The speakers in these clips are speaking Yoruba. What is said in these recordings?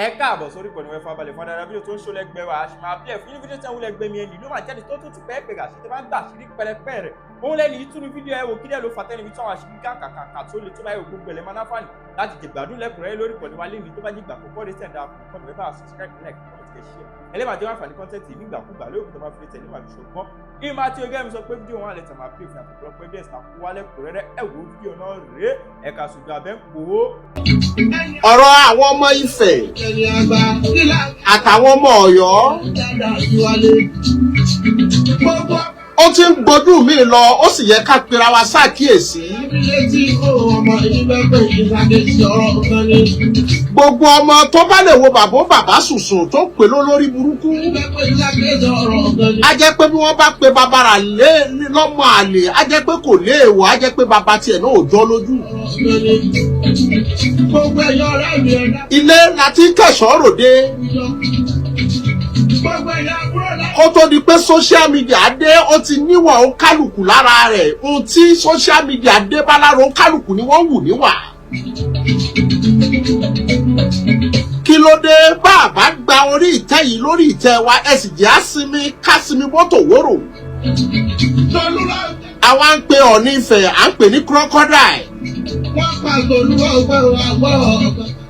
Ẹ káàbọ̀ sórí ìkànnì wẹ́fà balẹ̀ fún adára. Fídíò tó ń ṣó lẹ́gbẹ̀ẹ́ wa, a sì máa bí ẹ̀ fún yín. Fídíò tí wọ́n lẹ́gbẹ̀ẹ́ mi ẹni ló máa jáde tó tún ti pẹ́ pẹ́ àṣírí tó bá ń gbà àṣírí pẹ́rẹpẹ́ rẹ̀ òun lẹ́ni ìtúnu fídíò. Ẹ wò kí dẹ́ ló fà tẹ́ni tí àwọn àṣírí kàkàkà tó le tó bá yẹ. Gbogbo ẹ̀lẹ́ máa náfààní láti jẹ̀gbádùn lẹ́kùnrẹ́rẹ́ lórí ìkànnì wa lẹ́ni. Tó bá jẹ́ ìgbà àkọ́kọ́ rẹ̀ sẹ̀dá ìkànnì wẹ́fà, subscribe, like, comment, kẹ́ share. Ẹlẹ́màá jẹ́ àǹfààní content nígbàkúgbà lórí òkúta máa fi lè tẹ̀lé máa fi ṣọgbọ́n ìmọ̀ àti ọgá mi sọ pé fídíò wọn àlẹ́ tẹ̀ máa play fún àpòpọ̀ evidence ta kó wálẹ̀ kúrẹ́rẹ́. Ẹ wo fídíò náà rèé, ẹ̀ka ṣojú abẹ́ ń pò ó. Ọ̀rọ̀ àwọn ọmọ Ifẹ̀ àtàwọn ọmọ Ọ̀yọ́, ó ti ń gbójú mi lọ, ó sì yẹ ká pera wa ṣàkíyèsí. Gbogbo ọmọ tó bá lè wo bàbá bàbá sùsùn tó pè lólórí burúkú, á jẹ́ pé bí wọ́n bá pe bàbá rà lé lọ́mọ àlè, á jẹ́ pé kò léèwọ̀, á jẹ́ pé bàbá tiẹ̀ náà ò jọ́ lójú. Ilé la ti ń kẹ̀ṣọ́ ròde. Kó tó di pé social media dé, ó ti níwà ó kálukú lára rẹ̀. Ohun tí social media dé bá lára ó kálukú ni wọ́n wù níwà. Kí ló dé bá a bá gba orí ìtẹ́ yìí lórí ìtẹ́ wa? Ẹ sì jẹ́ àsinmi kásìmí mọ́tò wóró. Àwa ń pe Ọ̀ọ̀ni Ifẹ̀, à ń pè ní crocodile.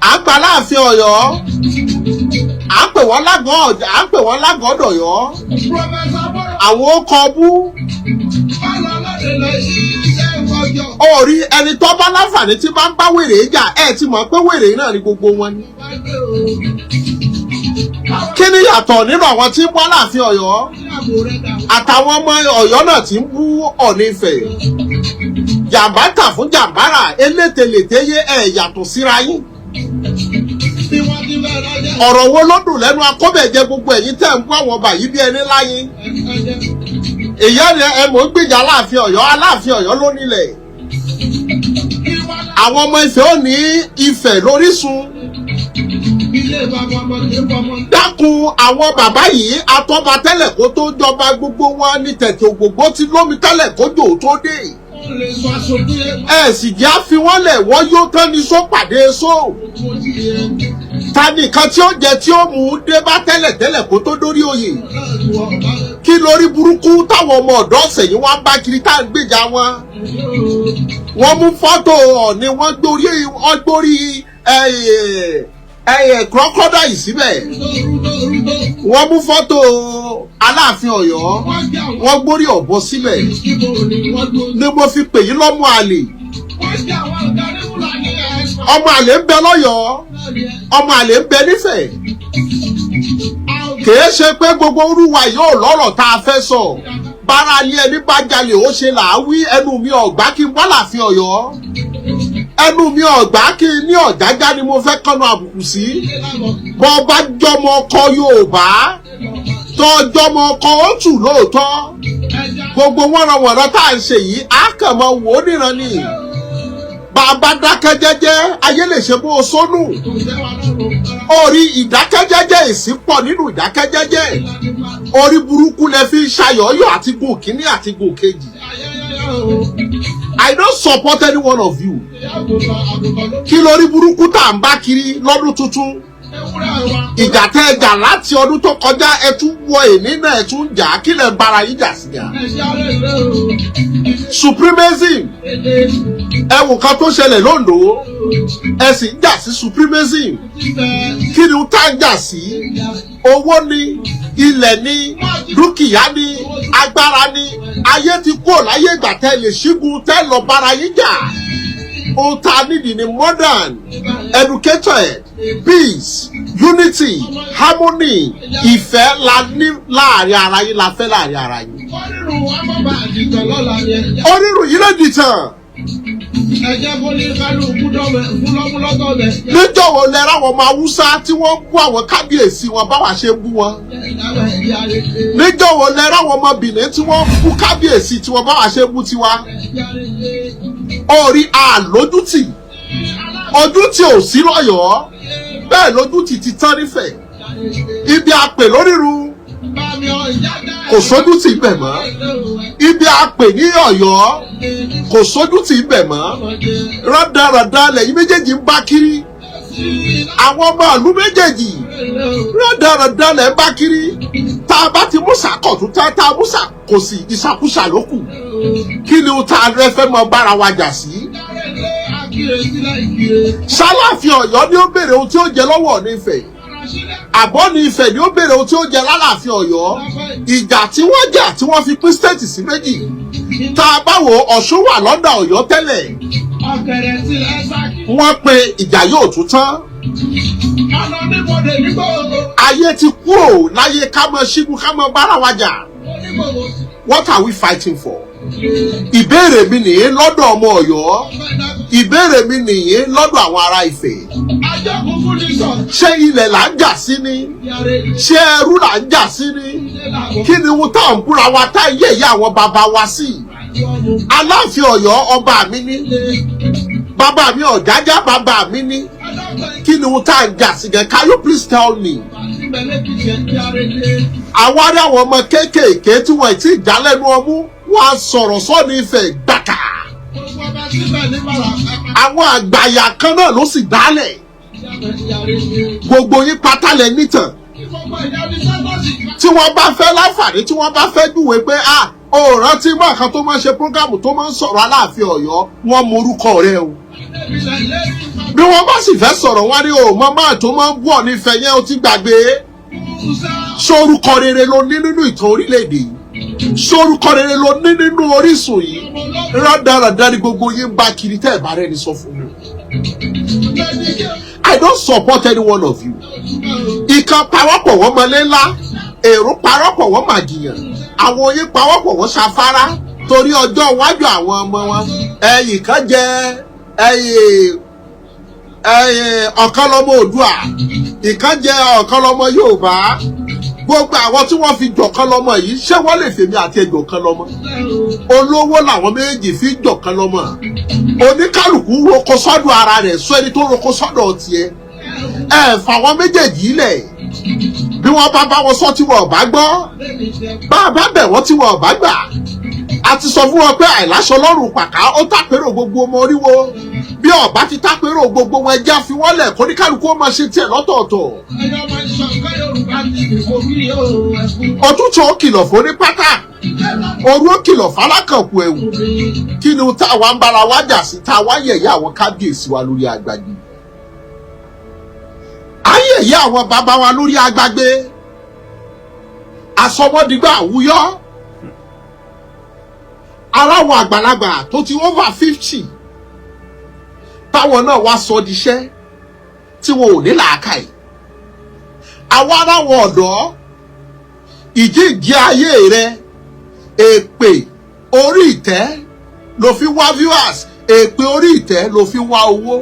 À ń pa Aláàfin Ọ̀yọ́, à ń pè wọ́n lágọ̀ọ́, à ń pè wọ́n lágọ̀ọ́dọ̀yọ́. Àwọn ó kọ bú. Ó rí ẹni tó bá láǹfààní tí bá ń bá wèrè jà, ẹ ti mọ̀ pé wèrè náà ni gbogbo wọn ni. Kí ni yàtọ̀ nínú àwọn tí ń bú Aláàfin Ọ̀yọ́ àtàwọn ọmọ Ọ̀yọ́ náà tí ń bú Ọ̀ọ̀ni Ifẹ̀? Jàǹbá tà fún jàǹbára elételète yé ẹ̀ yàtọ̀ síra yín. Ọ̀rọ̀ wo ló dùn lẹ́nu akọ́bẹ̀jẹ gbogbo ẹ̀yin tẹ́ ń bú àwọn ọba yìí bí ẹni láyé? Èyí ẹ mọ̀ ń gbìjà Aláàfin Ọ̀yọ́. Aláàfin Ọ̀yọ́ ló nílẹ̀. Àwọn ọmọ Ifẹ̀ ò ní Ifẹ̀ lórísun. Dákun, àwọn bàbá yìí atọ́ba tẹ́lẹ̀ kó tó jọba, gbogbo wọn ní tẹ̀tẹ̀ ògbógbó ti lómi tẹ́lẹ̀ kójò tó dé. Ẹ sì jẹ́ àfi wọ́n lẹ̀, wọ́n yóò tán ní só pàdé só. Ta nìkan tí ó jẹ tí ó mú un dé bá tẹ́lẹ̀ tẹ́lẹ̀ kó tó dórí oyè? Kí lórí burúkú táwọn ọmọ ọ̀dọ́ ọ̀sẹ̀ yìí wọ́n bá kiri tá à ń gbèjà wọn? Wọ́n mú fọ́tò Ọ̀ọ̀ni, wọ́n gbórí crocodile síbẹ̀. Wọ́n mú fọ́tò Aláàfin Ọ̀yọ́, wọ́n gbórí ọ̀bọ síbẹ̀. Ni mo fi pè yín lọ́mọ àlè. Ọmọ àlè ń bẹ lọ́yọ̀ọ́, ọmọ àlè ń bẹ nífẹ̀ẹ́. Kìí ṣe pé gbogbo orúwa yóò lọ́rọ̀ tá a fẹ́ sọ. Bára ilé ẹni bá jalè, ó ṣe là á wí. Ẹnu mi ọ̀gbá kí n wá láàfin Ọ̀yọ́, ẹnu mi ọ̀gbá kí n ní Ọ̀jájá ni mo fẹ́ kọ́nu àbùkù sí. Bọ́ bá jọmọ ọkọ Yorùbá tó jọmọ ọkọ ó tù lóòótọ́, gbogbo wọ́nranwọ̀nran tá à ń ṣe yìí, á kàn mọ́ wò ó níran ni. Bàbá dákẹ́ jẹ́jẹ́, ayé lè ṣe bó o sónù. Orí ìdákẹ́jẹ́jẹ́, ìsín pọ̀ nínú ìdákẹ́jẹ́jẹ́. Orí burúkú lẹ fi ń ṣayọ̀yọ̀ àti gùn kínní àti gùn kejì. I don't support any one of you. Kí lórí burúkú tá à ń bá kiri lọ́dún tuntun? Ìjà tẹ́ ẹ jà láti ọdún tó kọjá, ẹ tún wọ èní náà, ẹ tún jà. Kí lẹ ń bára yín jà sí gà? Supremacism, ẹ wò kan tó ṣẹlẹ̀ lóńdó, ẹ sì ń jà sí supremacism. Kí ni tá ń jà sí? Owó ni, ilẹ̀ ni, dúkìá ni, agbára ni. Ayé ti kúrò láyé ìgbà tẹ́ lè ṣígun tẹ́ lọ bára yín jà. Ohun tá a nídìí ni modern, educated, peace, unity, harmony. Ìfẹ́ la ní láàrin ara yín, la fẹ́ láàrin ara yín. Onírun yìí lè dìtàn. Níjọ́ wo lẹ ráwọn ọmọ Haúsá tí wọ́n bú àwọn kábíyèsí wọn báwa ṣe ń bú wọn? Níjọ́ wo lẹ ráwọn ọmọ Benin tí wọ́n bú kábíyèsí tí wọ́n báwa ṣe ń bú tiwa? Orí àlójútì, ojútì ò sí lọ́yọ̀ọ́, bẹ́ẹ̀ lójútì ti tán nífẹ̀ẹ́. Ibi àpè lórírun kò sójútì ibẹ̀ mọ́. Ibi àpè ní Ọ̀yọ́ kò sójútì ibẹ̀ mọ́. Rádaràda lẹ́yìn méjèèjì ń bá kiri. Àwọn ọmọ ìlú méjèèjì, rádaràdà lẹ̀ ń bá kiri. Tá a bá ti mú sàkọ̀tún, tá a mú sàkòsì, ìsàkúsà ló kù. Kí ni tá a rẹ fẹ́ mọ bára wa jà sí? Ṣáláàfin Ọ̀yọ́ ni ó béèrè ohun tí ó jẹ lọ́wọ́ Ọọ̀ni Ifẹ̀, àbọ̀ ní Ifẹ̀ ni ó béèrè ohun tí ó jẹ lálàáfin Ọ̀yọ́? Ìjà tí wọ́n jà tí wọ́n fi pín state sí méjì, tá a bá wo, Ọ̀ṣun wà lọ́dọ̀ Ọ̀yọ́ tẹ́lẹ̀. Wọ́n pe ìjà yóò tún tán. Ayé ti kú ò láyé ká mọ ṣígun, ká mọ bára wa jà. What are we fighting for? Ìbéèrè mi nìyí lọ́dọ̀ ọmọ Ọ̀yọ́, ìbéèrè mi nìyí lọ́dọ̀ àwọn ará Ifẹ̀. Ṣé ilẹ̀ là ń jà sí ni? Ṣé ẹrú là ń jà sí ni? Kí ni ohun tá à ń búra wa, tá yẹ̀ yẹ àwọn bàbá wa sí? Aláàfin Ọ̀yọ́, ọba mi ní, bàbá mi Ọ̀jájá, bàbá mi ní. Kí ni ohun tá à ń jà sí gan? Can you please tell me? Àwa rí àwọn ọmọ kéékèèké tí wọ́n ti já lẹ́nu ọmú, wọ́n á sọ̀rọ̀ sọ́ni Ifẹ̀ gbàkà. Àwọn àgbàyà kan náà ló sì dálẹ̀. Gbogbo yín pátá lẹ nítàn. Tí wọ́n bá fẹ́ láǹfààní, tí wọ́n bá fẹ́ júwe pé ah, o rántí mọ́ kan tó máa ń ṣe program, tó máa ń sọ̀rọ̀ Aláàfin Ọ̀yọ́, wọ́n mọ orúkọ rẹ o. Bí wọ́n bá sì fẹ́ sọ̀rọ̀, wọ́n ní o mọ máa tó máa ń bú Ọọ̀ni Ifẹ̀ yẹn, o ti gbàgbé. Sórúkọ rere ló ní nínú ìtàn orílẹ̀-èdè yìí? Sórúkọ rere ló ní nínú orísun yìí? Rádaràdá ni gbogbo yín bá kiri tẹ́ ẹ̀ bá rẹ́ni sọ fún mi. I don't support any one of you. Ìkan pawọ́pọ̀ wọ́n mọlé ńlá, èrò parọ́pọ̀ wọ́n màgìyàn, àwọn oyin pawọ́pọ̀ wọ́n ṣafárá torí ọjọ́ iwájú àwọn ọmọ wọn. Ẹ̀yìn kan jẹ ẹ̀yìn ẹ̀yìn ọ̀kan lọ́mọ Oòduà, ìkan jẹ ọ̀kan lọ́mọ Yorùbá. Gbogbo àwọn tí wọ́n fi jọ̀kan lọ́mọ yìí, ṣé wọ́n lè fèmí àti ẹjọ̀kan lọ́mọ? Olówó làwọn méjì fi jọ̀kan lọ́mọ. Oníkálukú roko sọ́dọ̀ ara rẹ̀, sọ ẹni tó roko sọ́dọ̀ tiẹ̀. Ẹ fà wọn méjèèjì lẹ̀. Bí wọ́n bá bá wọn sọ tí wọn ò bá gbọ́, bá a bá bẹ̀ wọ́n tí wọn ò bá gbà, a ti sọ fún wọn pé àìláṣọ lọ́rùn pàká ó tàpérò gbogbo ọmọ oríwo. Bí ọba ti tàpérò gbogbo wọn, ẹjẹ́ fi wọ́n lẹ̀, kóníkálukú ó máa ṣe tiẹ̀ lọ́tọ̀ọ̀tọ̀. Òtútù ó kìlọ̀ fún ní pátá, òru ó kìlọ̀ fálákànkù ẹ̀wù. Kí ni táwa ń bára wa jà sí, táwa yẹ̀yẹ́ àwọn kábíyèsí wa lórí àgbàgbé, à ń yẹ̀yẹ́ àwọn bàbá wa lórí àgbàgbé, àsọmọdìgbà àwùyọ́ aláwọ̀ àgbàlagbà tó ti over 50, táwọn náà wá sọ diṣẹ́ tí wọn ò ní làákàyè. Àwa aláwọ̀ ọ̀dọ́, ìjíǹjí ayé rẹ, èpè orí ìtẹ́ ló fi wá viewers, èpè orí ìtẹ́ ló fi wá owó.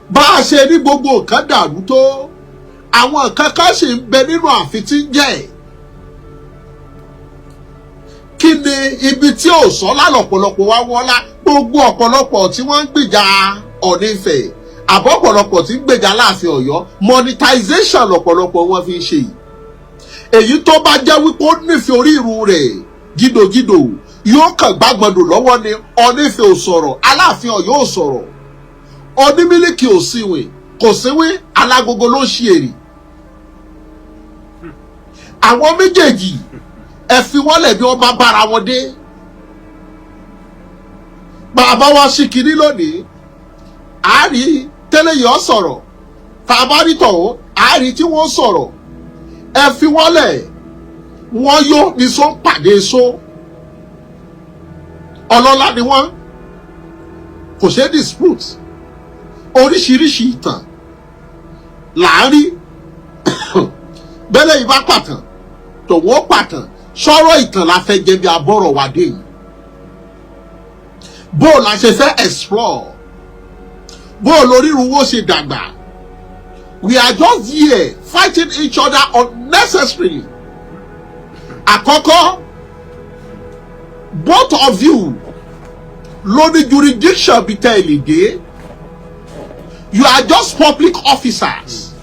Bá a ṣe ní gbogbo nǹkan dàrú tó, àwọn nǹkan kan sì ń bẹ nínú ààfin tí ń jẹ́ ẹ̀. Kí ni ibi tí ò sọ lálọ́pọ̀lọpọ̀ wá wọ́lá? Gbogbo ọ̀pọ̀lọpọ̀ tí wọ́n ń gbìjà Ọọ̀ni Ifẹ̀, àbọ̀ ọ̀pọ̀lọpọ̀ tí ń gbèjà Láàfin Ọ̀yọ́, monetization lọ̀pọ̀lọpọ̀ wọn fi ń ṣe yìí. Èyí tó bá jẹ́ wípé ó nífẹ̀ẹ́ orírun rẹ̀ gídògídò, yóò kàn gbàgbọ́dọ̀ lọ́wọ́ ni. Ọọ̀ni Ifẹ̀ ò sọ̀rọ̀, Aláàfin Ọ̀yọ́ ò sọ̀rọ̀, onímílíkì ò síwìn kò síwìn, alágogo ló ń ṣe èrè. Àwọn méjèèjì, ẹ fi wọ́n lẹ̀ bí wọ́n bá bára wọn dé. Bàbá wa sí kinní lónìí, àárí tẹ́lẹ̀ yìí ọ sọ̀rọ̀, tá a bá rí tọ̀hún, àárí tí wọ́n sọ̀rọ̀. Ẹ fi wọ́n lẹ̀, wọ́n yó ní sọ ń pàdé so. Ọlọ́lá ni wọ́n, kò ṣeé dispute. Oríṣiríṣi ìtàn là ń rí bẹ́lẹ̀ yìí bá pàtàn, tòun ó pàtàn. Sọ̀rọ̀ ìtàn la fẹ́ jẹ́ bí abọ́rọ̀ wà dé yìí. Bó o la ṣe fẹ́ explore, bó o lórírun wo ṣe dàgbà? We are just here fighting each other unnecessarily. Àkọ́kọ́, both of you ló ní jurisdiction bí tẹ́ ẹ lè dé. You are just public officers.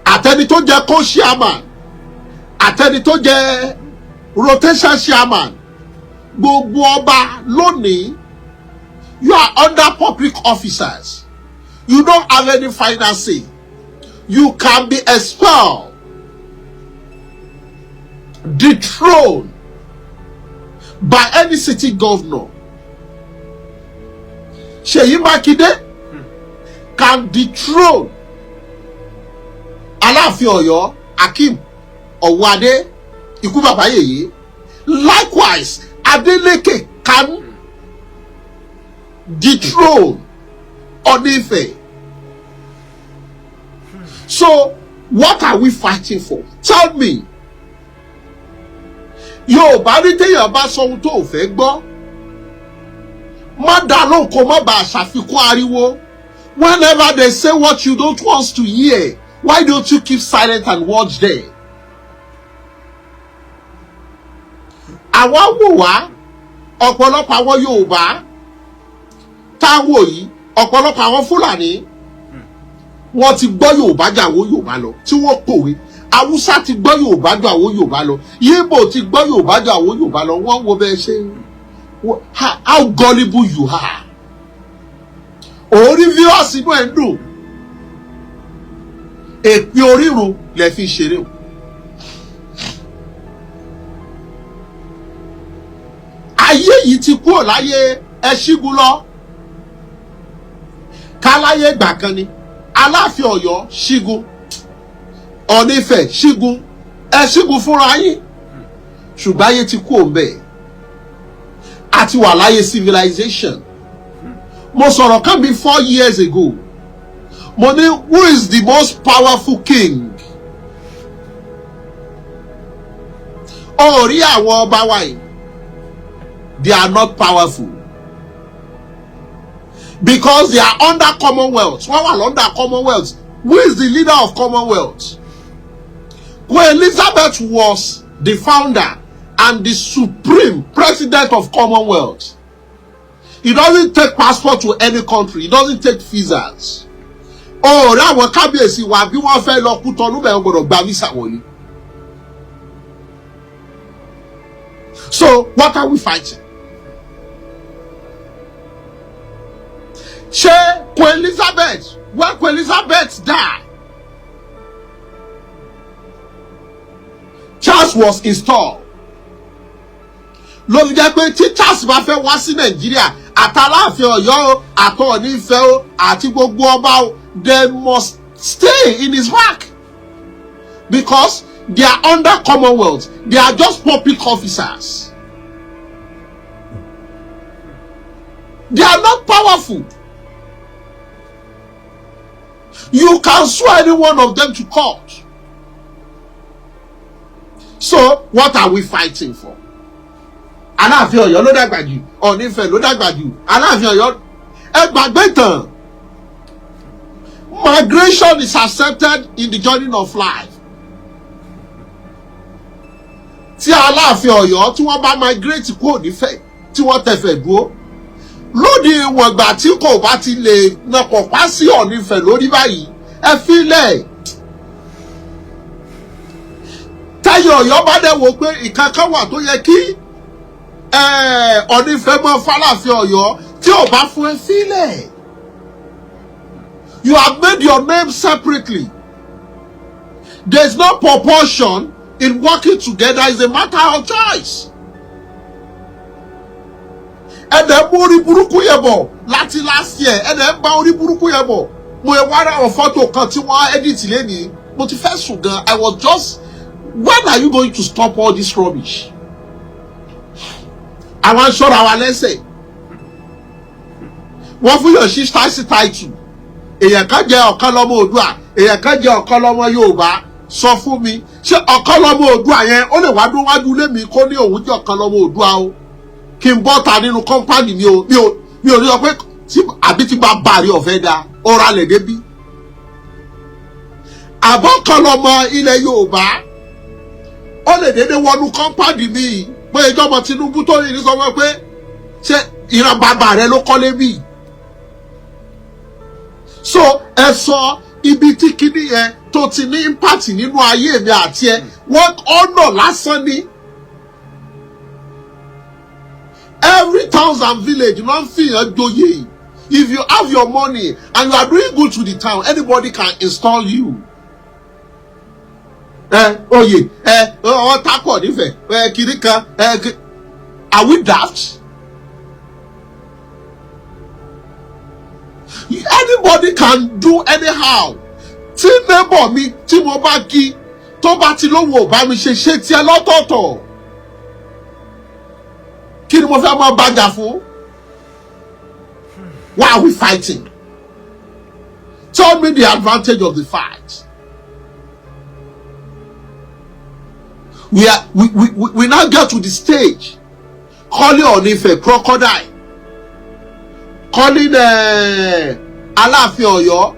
Àtẹni tó jẹ́ co-chairman, àtẹni tó jẹ́ rotation chairman, gbogbo ọba lónìí You are under public officers. You don't have any final say. You can be expelled, dethroned by any city governor. Ṣèyí Mákindé can dethrone Aláàfin Ọ̀yọ́ Akeem Ọ̀wọ́adé, ikú bàbá yèyé. Likewise, Adeleke can dethrone Ọọ̀ni Ifẹ̀. So what are we fighting for? Tell me. Yorùbá ní téèyàn bá sọ ohun tó ò fẹ́ gbọ́, má dá lóhùn kó má bàa ṣàfikún ariwo. Whenever they say what you don't want to hear, why don't you keep silent and watch them? Àwa wò wá, ọ̀pọ̀lọpọ̀ àwọn Yorùbá táwọn yìí, ọ̀pọ̀lọpọ̀ àwọn Fúlàní, wọ́n ti gbọ́ Yorùbá jà àwọn Yorùbá lọ tí wọ́n pòwe. Haúsá ti gbọ́ Yorùbá jù àwọn Yorùbá lọ. Yíbò ti gbọ́ Yorùbá jù àwọn Yorùbá lọ. Wọ́n wo bẹ́ẹ̀ ṣe, how gullible you are. Orí viewers, inú ẹ̀ ń dùn. Èpè orírun lẹ fi ṣeré o. Ayé yìí ti kúrò láyé ẹ ṣígun lọ káláyé gbà kan ni Aláàfin Ọ̀yọ́ ṣígun, Ọọ̀ni Ifẹ̀ ṣígun, ẹ ṣígun fúnra yín. Ṣùgbọ́n ayé ti kú òun bẹ́ẹ̀, a ti wà láyé civilization. Mo sọ̀rọ̀ kan bí 4 years ago, mo ní, who is the most powerful king? Ó rí àwọn ọba wa yìí, they are not powerful because they are under Commonwealth. Wọ́n wà under Commonwealth. Who is the leader of Commonwealth? Queen Elizabeth was the founder and the supreme president of Commonwealth. He doesn't take passport to any country. He doesn't take visas. Ọ̀rẹ́ àwọn kábíyèsí wa, bí wọ́n fẹ́ lọ kú tọ́nú bẹ́ẹ̀, gbọ́dọ̀ gba visa wọlé. So what are we fighting? Ṣé Queen Elizabeth, when Queen Elizabeth died, Charles was installed. Ló fi jẹ́ pé tí Charles bá fẹ́ wá sí Nàìjíríà, àtàláàfin Ọ̀yọ́ o, àtọ̀ọ̀ní Ifẹ̀ o, àti gbogbo ọba o, they must stay in his back because they are under Commonwealth. They are just public officers. They are not powerful. You can sue any one of them to court. So what are we fighting for? Aláàfin Ọ̀yọ́ ló dàgbà jù, Ọọ̀ni Ifẹ̀ ló dàgbà jù, Aláàfin Ọ̀yọ́, ẹ gbàgbé ìtàn. Migration is accepted in the journey of life. Tí Aláàfin Ọ̀yọ́, tí wọ́n bá migrate kúrò nífẹ̀ẹ́, tí wọ́n tẹ̀fẹ̀ dúró lóde, ìwọ̀n ìgbà tí kò bá ti lè nakọ̀ pa sí Ọọ̀ni Ifẹ̀ lórí báyìí, ẹ fílẹ̀. Táyọ̀ Ọ̀yọ́ bá dẹ̀ wò pé ìkan kan wà tó yẹ kí Ọọ̀ni Ifẹ̀ mọ́ f'Aláàfin Ọ̀yọ́, tí ò bá fún, ẹ fílẹ̀. You have made your name separately. There is no proportion in working together. It's a matter of choice. Ẹ̀dẹ̀ mú orí burúkú yẹn bọ̀ láti last year, ẹ̀dẹ̀ ń bá orí burúkú yẹn bọ̀. Mo wá rà àwọn fọ́tò kan tí wọ́n edit lẹ́nìí, mo ti fẹ́ sùn gan. I was just, when are you going to stop all this rubbish? Àwọn aṣọ́ra wa lẹ́sẹ̀, wọ́n fún yàn sí taxi title. Èèyàn kan jẹ́ ọ̀kan lọ́mọ Oòduà, èèyàn kan jẹ́ ọ̀kan lọ́mọ Yorùbá. Sọ fún mi, ṣé ọ̀kan lọ́mọ Oòduà yẹn, ó lè wá dún wájú lé mi kó ní òun jẹ́ ọ̀kan lọ́mọ Oòduà o, kí n bọ́ ta nínú compound mi o? Mi ò ní sọ pé tí àbí tí bá bá rí ọ̀fẹ́ da ọ̀rọ̀ alẹ̀ débí. Àbọ̀kan lọ́mọ ilẹ̀ Yorùbá, ó lè dédé wọnú compound mi pé ìjọba Tinubu tó ní sọ wọ́n pé ṣé ìran bàbá rẹ ló kọ́lé bíi? So ẹ sọ ibi tí kinní yẹn tó ti ní impact nínú ayé mi àti ẹ. Wọ́n ọ̀nà lásán ni. Every towns and village ló ń fìyàn joyè. If you have your money and you are doing good to the town, anybody can install you. Ẹ oyè ẹ ọ takọ nífẹ̀ẹ́ ẹ kiri kan ẹ. Are we daft? Anybody can do anyhow. Tí neighbor mi tí mo bá kí tó bá ti lówó ò bá mi ṣe, ṣe tiẹ̀ lọ́tọ̀ọ̀tọ̀. Kí ni mo fẹ́ máa bàjà fún? Why are we fighting? Tell me the advantage of the fight. We now get to the stage calling Ọọ̀ni Ifẹ̀ crocodile, calling Aláàfin Ọ̀yọ́,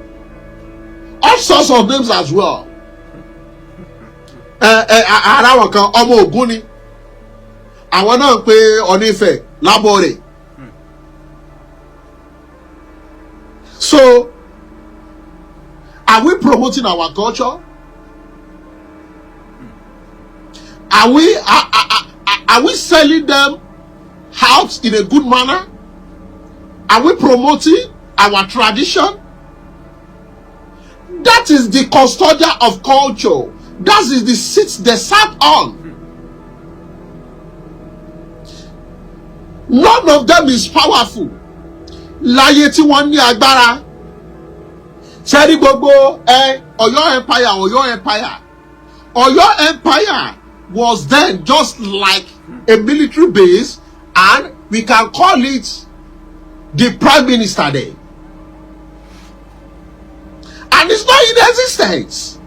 all sorts of names as well. Ara wọn kan ọmọ Ògún ni àwọn náà ń pe Ọọ̀ni Ifẹ̀ lábọ̀ rẹ̀. So are we promoting our culture? Are we selling them out in a good manner? Are we promoting our tradition? That is the custodian of culture. That is the seat they sat on. None of them is powerful. Láyé tí wọ́n ní agbára. Ṣé rí gbogbo ẹ Ọ̀yọ́ Empire, Ọ̀yọ́ Empire. Ọ̀yọ́ Empire was then just like a military base, and we can call it the prime minister there. And it's not in existence.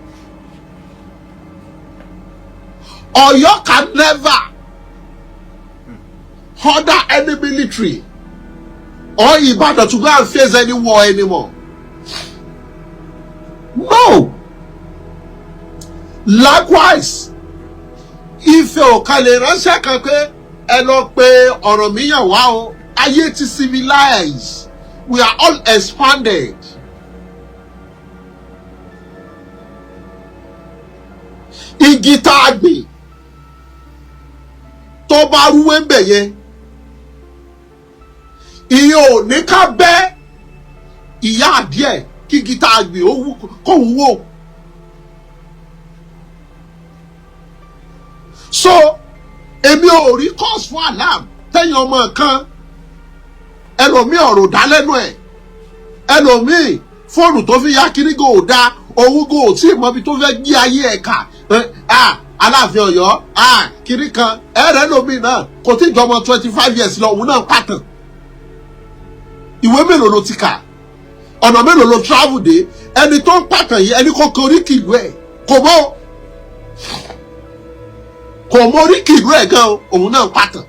Ọ̀yọ́ can never order any military or Ibadan to go and face any war anymore. No. Likewise, Ifẹ̀ ò kan lè ránṣẹ́ kan pé ẹ lọ pe Ọ̀rànmíyàn wá o. Ayé ti civilize. We are all expanded. Igi tá a gbìn tó bá rúwé ń bẹ̀ yẹn, ìyẹn ò ní ká bẹ́ ìyá àdíẹ̀ kí igi tá a gbìn kóhun wò. So èmi ò rí cause for alarm tẹ́yìn ọmọ kan, ẹlòmíì ọ̀rọ̀ dá lẹ́nu ẹ̀, ẹlòmíì fóònù tó fi yá kiri gò dá, òun gò tí ì mọbi tó fẹ́ gbé ayé ẹ̀ kà. Aláàfin Ọ̀yọ́ kiri kan ẹ̀rẹ́ lómi náà kò tí ì jọmọ 25 years lọ, òun náà pàtàn. Ìwé mélòó ló ti kà? Ọ̀nà mélòó ló travel dé? Ẹni tó ń pàtàn yìí, ẹni kò korí kìlú ẹ̀ kò mọ́ kò mọ orí kìlú ẹ̀ gan, òun náà pàtàn.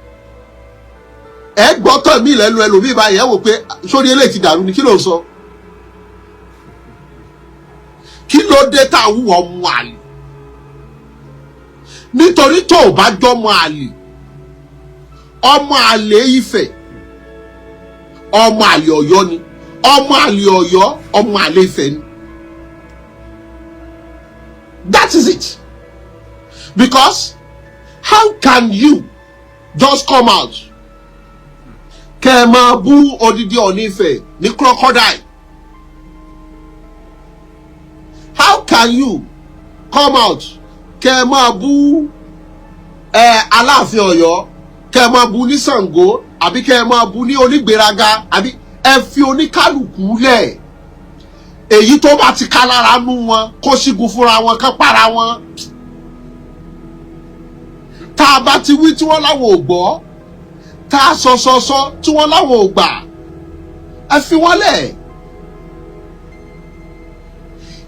Ẹ gbọ́ tán mí lẹ́nu ẹlòmíì báyìí, ẹ wò pé sórí eléyìí ti dàrú ni, kí ló ń sọ? Kí ló dé tá a wúwo ọmọ àlè? Nítorí tó o bá jọmọ àlè, ọmọ àlè Ifẹ̀, ọmọ àlè Ọ̀yọ́ ni, ọmọ àlè Ọ̀yọ́, ọmọ àlè Ifẹ̀ ni. That is it. Because how can you just come out kẹ́ ẹ máa bú odidi Ọọ̀ni Ifẹ̀ ní crocodile? How can you come out kẹ́ ẹ máa bú Aláàfin Ọ̀yọ́, kẹ́ ẹ máa bú ní Ṣàngó, àbí kẹ́ ẹ máa bú ní onígbéraga, àbí ẹ fi oníkálukú lẹ̀? Èyí tó bá ti ká lára mú wọn kó sígun fúnra wọn, kán para wọn. Tá a bá ti wí tí wọ́n láwọn ò gbọ́, tá a sọ sọ sọ tí wọ́n láwọn ò gbà, ẹ fi wọ́n lẹ̀.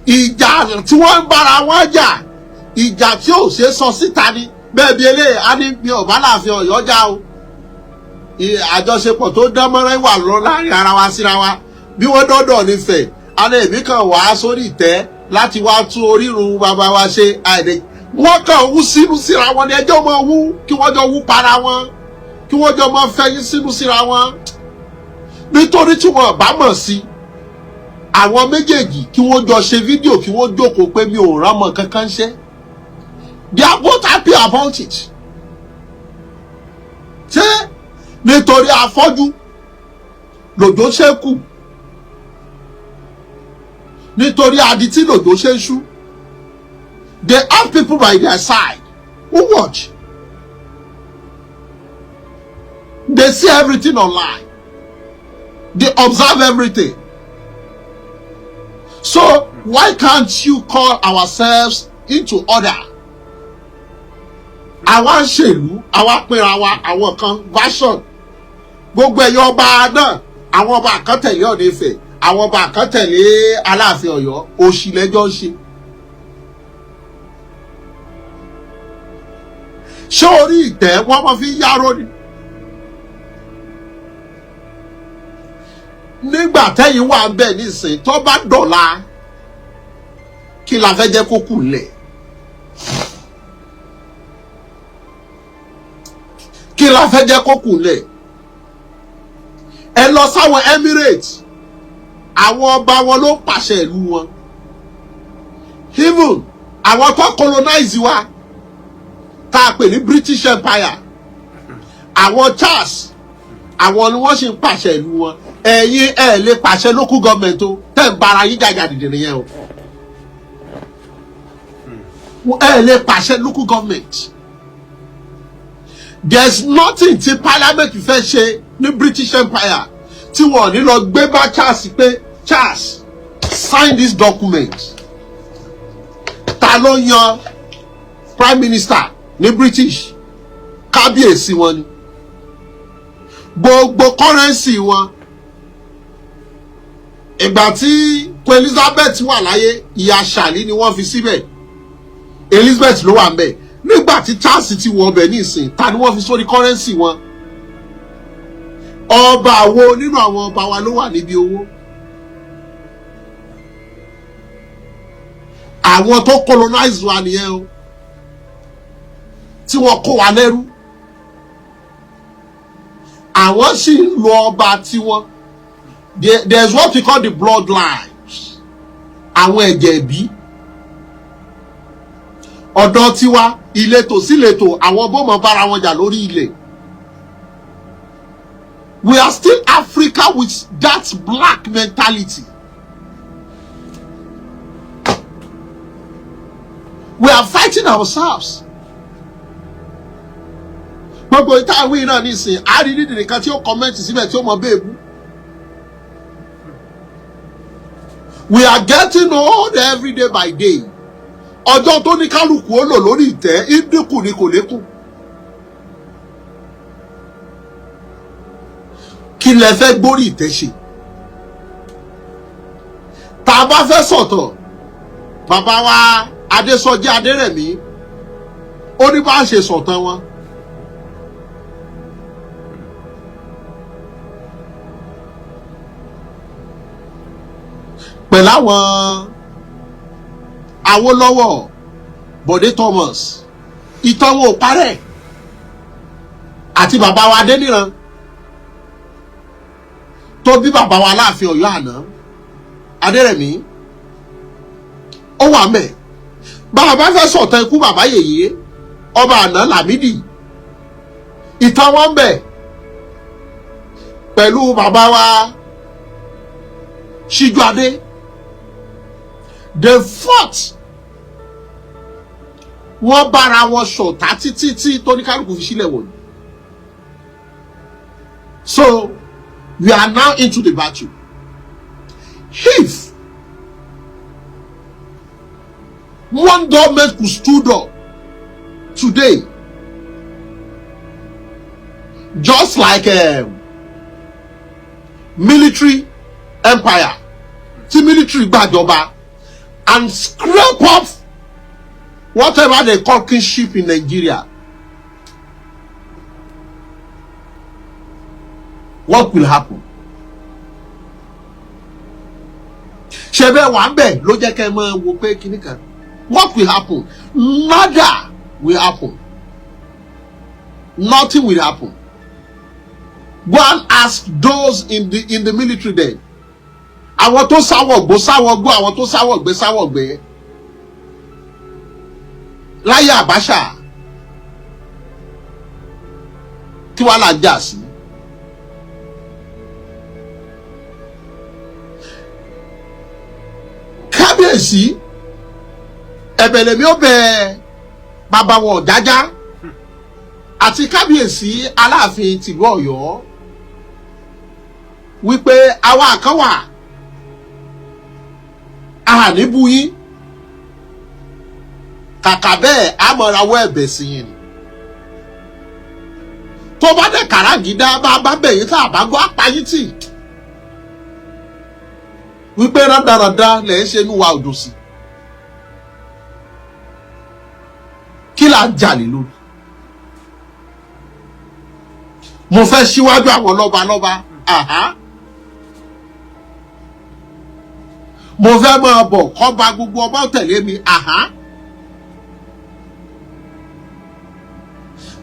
Ìjà tí wọ́n ń bára wọn jà, ìjà tí ò ṣe é sọ síta ni. Bẹ́ẹ̀ bí eléyìí á ní mi ò bá Láàfin Ọ̀yọ́ jà o, àjọṣepọ̀ tó dán mọ́rán wà lọ láàrin ara wa síra wa. Bí wọ́n dọ́dọ̀ nífẹ̀ẹ́ alẹ́ èmi kan wá sórí ìtẹ́ láti wá tún orírun bàbá wa ṣe, àìdè wọ́n kàn wú sínú síra wọn ni. Ẹjọ́ máa wú kí wọ́n jọ wú para wọn, kí wọ́n jọ máa fẹ́yín sínú síra wọn, nítorí tí wọ́n bá mọ̀ sí àwọn méjèèjì kí wọ́n jọ ṣe fídíò, kí wọ́n jókòó pé mi ò rán mọ́ kankan ṣe. They are both happy about it. Ṣé Nítorí afọ́jú lòjò ṣe kù, nítorí adití lòjò ṣe ń ṣú. They have people by their side who watch. They see everything online. They observe everything. So why can't you call ourselves into order? Àwa ń ṣèlú, àwa pínra wa, àwọn kan version. Gbogbo ẹ̀yọ́ ọba náà, àwọn ọba kan tẹ̀lé Ọọ̀ni Ifẹ̀, àwọn ọba kan tẹ̀lé Aláàfin Ọ̀yọ́, òṣì lẹ́jọ́ ń ṣe. Ṣé orí ìtẹ́ wọ́n máa fi ń yáró ni? Nígbà tẹ́yìn wà ń bẹ̀ nísìnyí, tó bá dọ̀la, kí la fẹ́ jẹ́ kó kù lẹ̀? Kí la fẹ́ jẹ́ kó kù lẹ̀? Ẹ lọ sáwọn Emirates, àwọn ọba wọn ló pàṣẹ ìlú wọn. Even àwọn tó colonize wa, tá a pè ní British Empire, àwọn Charles, àwọn ni wọ́n sì ń pàṣẹ ìlú wọn. Ẹ̀yin ẹ̀ lè pàṣẹ local government o, tẹ́ ń bara yín jàjà dìde nìyẹn o. Ẹ lè pàṣẹ local government. There is nothing tí parliament fẹ́ ṣe ní British Empire tí wọ́n ní lọ gbé bá Charles pé, "Charles, sign this document." Ta ló yan prime minister ní British? Kábíyèsí wọn ni. Gbogbo currency wọn, ìgbà tí Queen Elizabeth wà láyé, ìyá Ṣàlí ni wọ́n fi síbẹ̀. Elizabeth ló wà ń bẹ̀. Nígbà tí Charles ti wọ ọbẹ̀ ní ìsìn, ta ni wọ́n fi sórí currency wọn? Ọba wo nínú àwọn ọba wa ló wà níbi owó? Àwọn tó colonize wa nìyẹn o, tí wọ́n kó wa lẹ́rú. Àwọn sì ń lo ọba tiwọn. There is what we call the bloodlines, àwọn ẹ̀jẹ̀ ìbí. Ọ̀dọ̀ tiwa, ìletò síletò, àwọn bọ́mọ bára wọn jà lórí ilẹ̀. We are still Africa with that black mentality. We are fighting ourselves. Gbogbo ìta ìwé náà nísìnyí, àrídìí nìkan tí ó comment síbẹ̀ tí ó mọ bẹ́ẹ̀bù. We are getting old every day by day. Ọjọ́ tó ní kálukú ó lò lórí ìtẹ́ ìdínkù ni, kò lékún. Kí lẹ fẹ́ gbórí ìtẹ́ ṣe? Tá a bá fẹ́ sọ̀tọ̀, bàbá wa Adésọjí Adérẹ̀mí, ó ní bá a ṣe sọ̀tàn wọn. Pẹ̀lú àwọn Awólọ́wọ̀, Bọ̀dé Thomas, ìtàn wọn ò parẹ́, àti bàbá wa Adéníran tó bí bàbá wa Aláàfin Ọ̀yọ́ àná, Adérẹ̀mí, ó wà mẹ́. Bàbá fẹ́ sọ̀tàn ikú bàbá yèyé ọba àná Lámídì, ìtàn wọn bẹ̀ pẹ̀lú bàbá wa Síjúadé. They fought, wọ́n bára wọn ṣọ̀tá títí tí tóníkálùkù fi sílẹ̀ wọ̀nyí. So we are now into the battle. If one government could stood up today, just like military empire tí military gbàjọba, and scrape off whatever they call kingship in Nigeria, what will happen? Ṣe bẹ́ẹ̀ wà ń bẹ̀ ló jẹ́ kẹ́ ẹ máa wo pé kíní kan. What will happen? Nada will happen. Nothing will happen. Go and ask those in the military then. Àwọn tó sáwọ̀ gbó sáwọ̀ gbó, àwọn tó sáwọ̀ gbé sáwọ̀ gbé láyé Abacha, kí wàá là ń jà sí? Kábíyèsí, ẹ̀bẹ̀ lèmi ó bẹ̀ bàbá wọn Ọ̀jájá àti kábíyèsí Aláàfin tìlú Ọ̀yọ́ wípé àwa kan wà àní bu yín, kàkà bẹ́ẹ̀ á mọ̀rawọ́ ẹ̀bẹ̀ sí yín ni. Tó bá dẹ̀ kàràgídá, bá bá bẹ̀yìn tá a bá gbọ́ apáyín tì wípé rádaràda lẹ̀ ń ṣe, inú wa ò dùn sí. Kí là ń jà lé lórí? Mo fẹ́ síwájú àwọn lọ́balọ́ba, àhá. Mo fẹ́ máa bọ̀ kọ́ba, gbogbo ọba tẹ̀lé mi, àhá.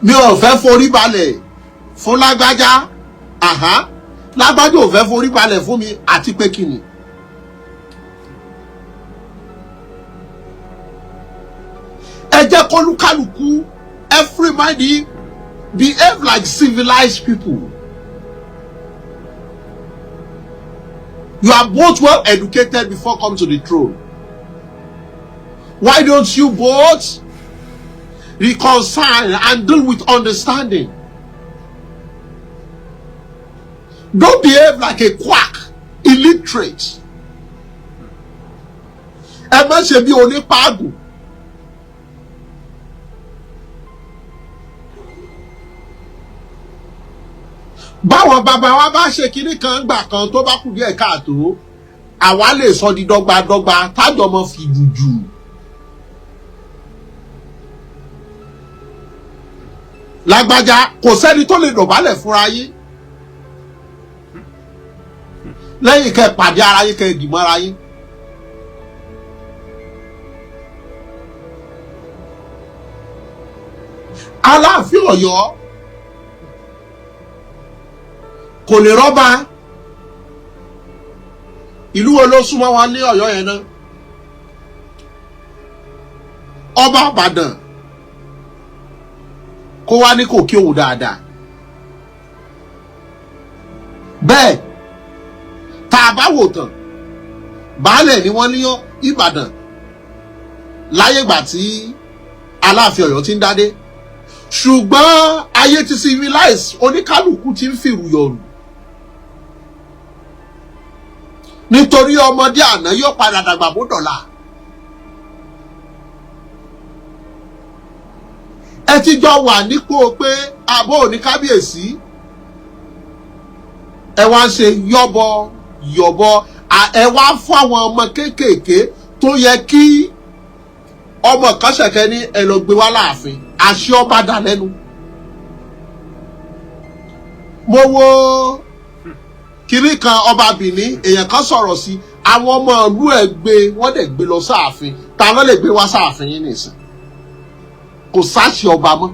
Mi ò fẹ́ forí balẹ̀ fún lágbájá, àhá. Lágbájá ò fẹ́ forí balẹ̀ fún mi, àti pé kí ni. Ẹ jẹ́ kólúkálùkù, everybody behave like civilized people. You are both well educated before come to the throne. Why don't you both reconcile and deal with understanding? Don't behave like a quack, illiterate. Ẹ má ṣe bí onípaàgùn. Báwọn bàbá wa bá ṣe kinní kan gbà kan tó bá kù díẹ̀ káàtó, àwa lè sọ di dọ́gbadọ́gba tájọ mọ́ fi jùjù. Lágbájá, kò sẹ́ni tó lè dọ̀bálẹ̀ fúnra yín lẹ́yìn kẹ́ pàdé ara yín, kẹ́ dìmọ́ ara yín. Aláàfin Ọ̀yọ́ kò lè rọ́bà. Ìlú wo ló súnmọ́ wọn ní Ọ̀yọ́ yẹn náà? Ọba Ìbàdàn kó wá ní kò kí òun dáadáa. Bẹ́ẹ̀ tá a bá wò tán, baálẹ̀ ni wọ́n ní Ìbàdàn láyé ìgbà tí Aláàfin Ọ̀yọ́ ti ń dádé, ṣùgbọ́n ayé ti civilize, oníkálukú ti ń fìrù yọ̀rù, nítorí ọmọdé àná yóò padà dàgbà bó dọ̀la. Ẹ ti jọ wà nípò pé àbọ̀ òní kábíyèsí, ẹ wá ń ṣe yọ́bọ yọ̀bọ, ẹ wá fún àwọn ọmọ kéékèèké tó yẹ kí ọmọ kan ṣẹ̀kẹ́ ní ẹ lọ gbé wá láàfin, àṣẹ ọba dà lẹ́nu. Mo wo kinní kan, ọba Benin, èèyàn kan sọ̀rọ̀ sí àwọn ọmọ ìlú ẹ̀ gbé, wọ́n dẹ̀ gbé lọ sáàfin. Ta ló lè gbé wá sáàfin yín nìsín? Kò sáṣẹ ọba mọ́.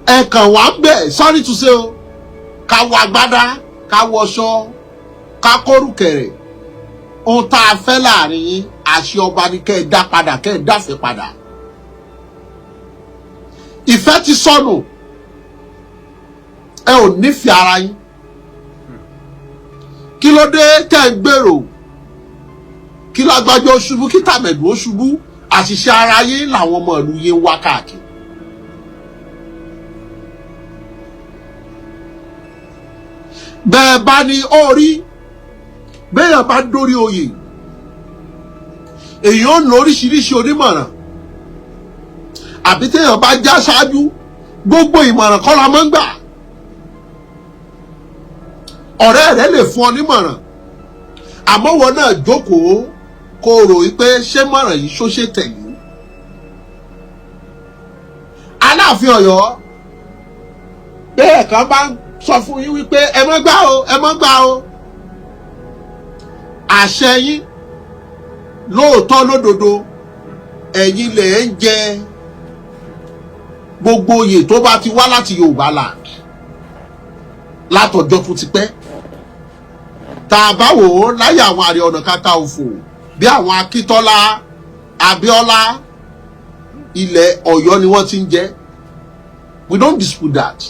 Ẹ kàn wá ń bẹ̀, sorry to say o, ká wọ agbádá, ká wọṣọ, ká kórùkẹ̀rẹ̀, ohun tá a fẹ́ láàrin yín, àṣẹ ọba ni kẹ́ ẹ dá padà, kẹ́ ẹ dáfẹ́ padà. Ìfẹ́ ti sọnù, ẹ ò nífẹ̀ẹ́ ara yín. Kí ló dé tẹ́ ń gbèrò kí lágbájá ó ṣubú, kí tàmẹ̀dù ó ṣubú? Àṣìṣe ara yín làwọn ọmọ ìlú yín ń wá káàkiri. Bẹ́ẹ̀ bá ní orí bẹ́ẹ̀ bá dórí oyè, èèyàn ń lo oríṣiríṣi onímọ̀ràn, àbí téèyàn bá já ṣáájú, gbogbo ìmọ̀ràn kọ́ la máa ń gbà. Ọ̀rẹ́ rẹ lè fún ọ nímọ̀ràn, àmọ́ wọn náà jókòó kó o rò wípé ṣé mọ̀ràn yìí ṣó ṣe tẹ̀lé. Aláàfin Ọ̀yọ́, bẹ́ẹ̀ kan bá ń sọ fún yín wípé ẹ má gbà o, ẹ má gbà o, àṣẹ yín lóòótọ́ lódodo, ẹ̀yin lè ń jẹ gbogbo oyè tó bá ti wá láti Yorùbá land látọjọ́ tó ti pẹ́. Tá a bá wò ó láyé àwọn Ààrẹ Ọ̀nà Kakanfò bí àwọn Akíntọ́lá, Abíọ́lá, ilẹ̀ Ọ̀yọ́ ni wọ́n ti ń jẹ. We don't dispute that,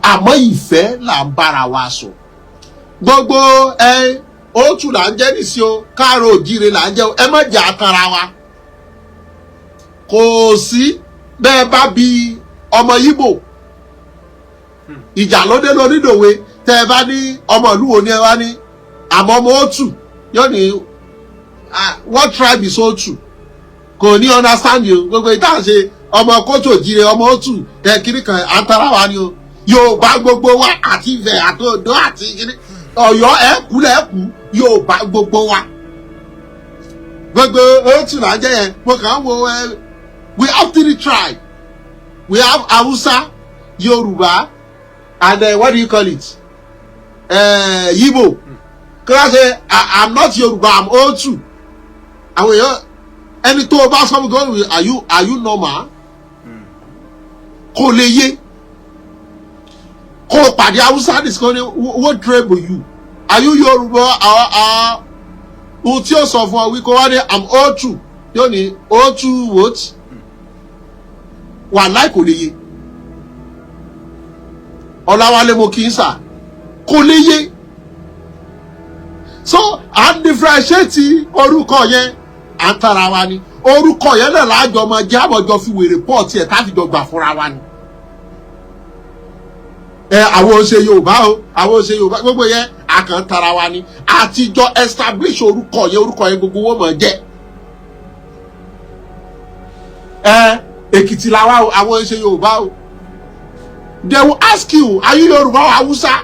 àmọ́ ìfẹ́ là ń bára wa sọ. Gbogbo ẹ òtù là ń jẹ́ nìsí o, káàró òjíire là ń jẹ́ o. Ẹ má jẹ́ àtàrà wa. Kò sí bẹ́ẹ̀ bá bi ọmọ Yíbò, ìjà lóde lónídòwe. Tẹ́ ẹ bá ní ọmọ ìlú wo ni ẹ wá ní, àmọ́ ọmọ òtù, yóò ní, "Ah, what tribe is Òtù?" Kò ní understand you. Gbogbo ìta ṣe ọmọ kóòtù òjìrè, ọmọ òtù ẹ kiri kan, àtàrà wa ni o. Yorùbá gbogbo wa, àti Ifẹ̀ àti Oǹdó àti kiri Ọ̀yọ́, ẹ kú lẹ́kú, Yorùbá gbogbo wa. Gbogbo òtù là ń jẹ́ yẹn. Mo kàn ń wo ẹ, we have three tribe. We have Hausa, Yorùbá and what do you call it, Yibo. Kí wọ́n ṣe, "I'm not Yorùbá, I'm Otu." Àwọn èèyàn, ẹni tó o bá sọ fún mi, Are you normal?" Kò lè yé. Kó o pàdé Hausa nìkan ní, "What tribe are you? Are you Yorùbá?" Ohun tí ó sọ fún ọ wí kó wá ní, "I'm Otu," yóò ní, "Otu what?" Wàláì, kò lè yé. Ọláwálé, mo kì í sà, kò lè yé. So à ń differentiate orúkọ yẹn, à ń tara wa ni. Orúkọ yẹn náà láàjọ ọmọ jẹ́ àbọ̀jọ fi wèrè pọ̀ tiẹ̀ tá a fi jọ gbà fúnra wa ni. Ẹ àwọn ò ṣe Yorùbá o, àwọn ò ṣe Yorùbá, gbogbo yẹn, a kàn tara wa ni. Àtijọ́ establish orúkọ yẹn, orúkọ yẹn gbogbo wọn mọ̀ jẹ́. Ẹ Èkìtì làwa o, àwọn ò ṣe Yorùbá o. They will ask you, "Are you Yorùbá or Hausa?"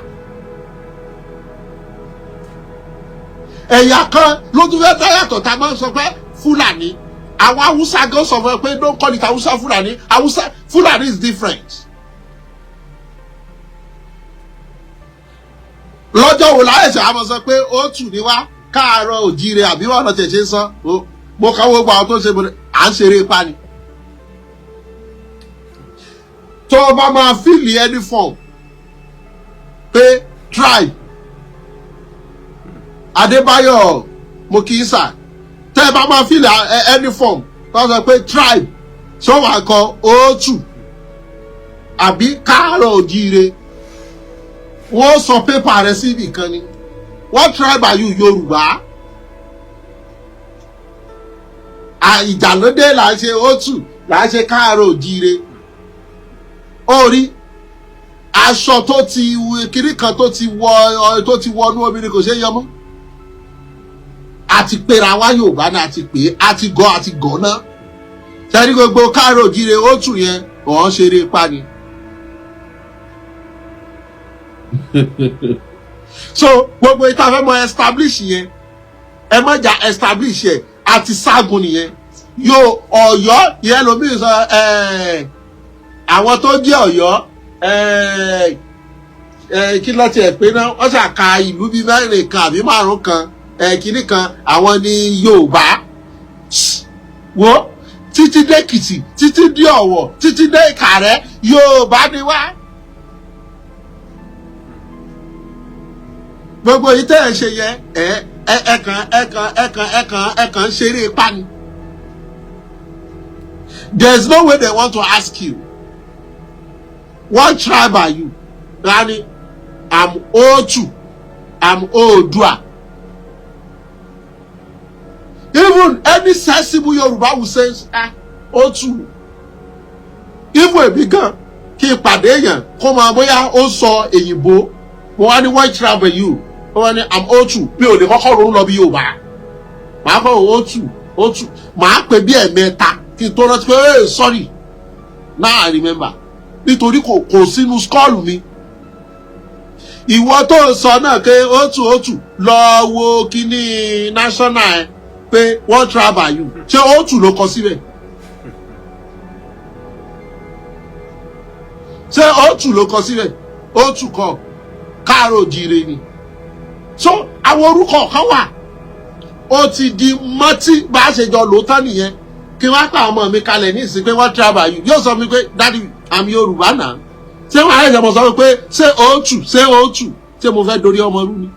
Ẹ̀yà kan ló tún fẹ́ dá yàtọ̀ tá a máa ń sọ pé Fúlàní. Àwọn Haúsá gan sọ fún ẹ pé, "Don't call it Hausa Fúlàní. Hausa Fúlàní is different." Lọ́jọ́ wo láyẹ̀sẹ̀ àmọ́ sọ pé ó tù ní wá, káàárọ̀ òjíire, àbí wọn lọ tẹ̀ ṣe ń sọ? Mo kàn wọ́n gba àwọn tó ń ṣe, à ń ṣeré ipá ni. Tó o bá máa fill any form pé tribe, Adébáyọ̀, mo kì í sà, tẹ́ ẹ bá máa fill any form tó sọ pé tribe, ṣé wàá kọ òtù àbí káàárọ̀ òjíire? Wọ́n sọ pépà rẹ sí ibì kan ni, "What tribe are you?" Yorùbá. Ìjàlódé là ń ṣe òtù, là ń ṣe káàárọ̀ òjíire. Ó rí aṣọ tó ti kiri kan tó ti wọ, tó ti wọnú obìnrin, kò ṣeé yọ mọ́. Àti pera wá Yorùbá náà, àti pé àti gọ, àti gọ náà. Sẹ́ni gbogbo káàárọ̀ òjíire òtù yẹn, ọ̀hún ṣeré pa ni. So gbogbo ìta fẹ́ mọ establish yẹn, ẹ má jà establish yẹn, àti ságun nìyẹn. Yóò Ọ̀yọ́ yẹn lomi sọ, àwọn tó jẹ́ Ọ̀yọ́, kí ló tiẹ̀ pé náà, wọ́n ṣàka ìlú bíi mẹ́rin kan àbí márùn kan, kínní kan, àwọn ní Yorùbá. Wo títí dé Èkìtì, títí dé Ọ̀wọ̀, títí dé Ìkàrẹ́, Yorùbá ni wá. Gbogbo yìí tẹ́ ẹ ṣe yẹn, ẹ ẹ kàn ẹ kàn ẹ kàn ẹ kàn ẹ kàn ń ṣeré ipá ni. There is no way they want to ask you, "What tribe are you?" Rani, "I'm Otu, I'm Oodua." Even any sensible Yoruba will say, "Ah, Otu." Even èmi gan, kí n pàdé èèyàn kó máa bóyá ó sọ èyìnbó, mo wá ní, "What tribe are you?" Ó wá ní, "I'm Otu." Mi ò lè kọ́kọ́ ronú lọ bí Yorùbá. Màá kọ́ Otu, Otu, màá pè bí ẹ̀mẹ́ta kí n tó rántí pé, "Hey, sorry, now I remember," nítorí kò sínú skull mi. Ìwọ tó ń sọ náà pé Otu, Otu, lọ wo kíní national ẹ pé, "What tribe are you?" Ṣé Otu ló kọ síbẹ̀? Ṣé Otu ló kọ síbẹ̀? Otu kọ, káàró òjíire ni. So àwọn orúkọ kan wà, ó ti di mọ́tí bá a ṣe jọ lò tán nìyẹn. Kí wọ́n á pa ọmọ mi kalẹ̀ ní ìsìn pé, "What tribe are you?" Yóò sọ mi pé, "Daddy, I'm Yorùbá náà." Ṣé wọ́n á yẹ mọ̀ sọ pé ṣé Otu, ṣé Otu, ṣé mo fẹ́ dorí ọmọ rú ni?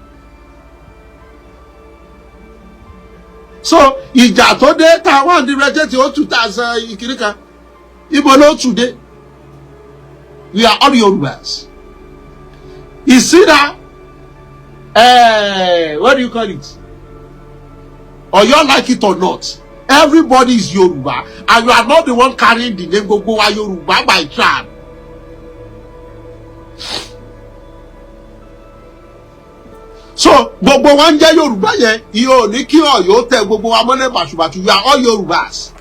So ìjà tó dé táwọn àdìrẹ́jẹ́ tí Otu tá a sọ ìkiri kan, ibo ló tù dé? We are all Yorùbás. Ìsíra What do you call it, Ọ̀yọ́, like it or not, everybody is Yorùbá, and you are not the one carrying the name. Gbogbo wa Yorùbá by tribe. So gbogbo wa ń jẹ́ Yorùbá yẹn, ìyẹn ò ní kí Ọ̀yọ́ tẹ gbogbo wa mọ́lẹ̀ bàṣubàṣu. You are all Yorùbás.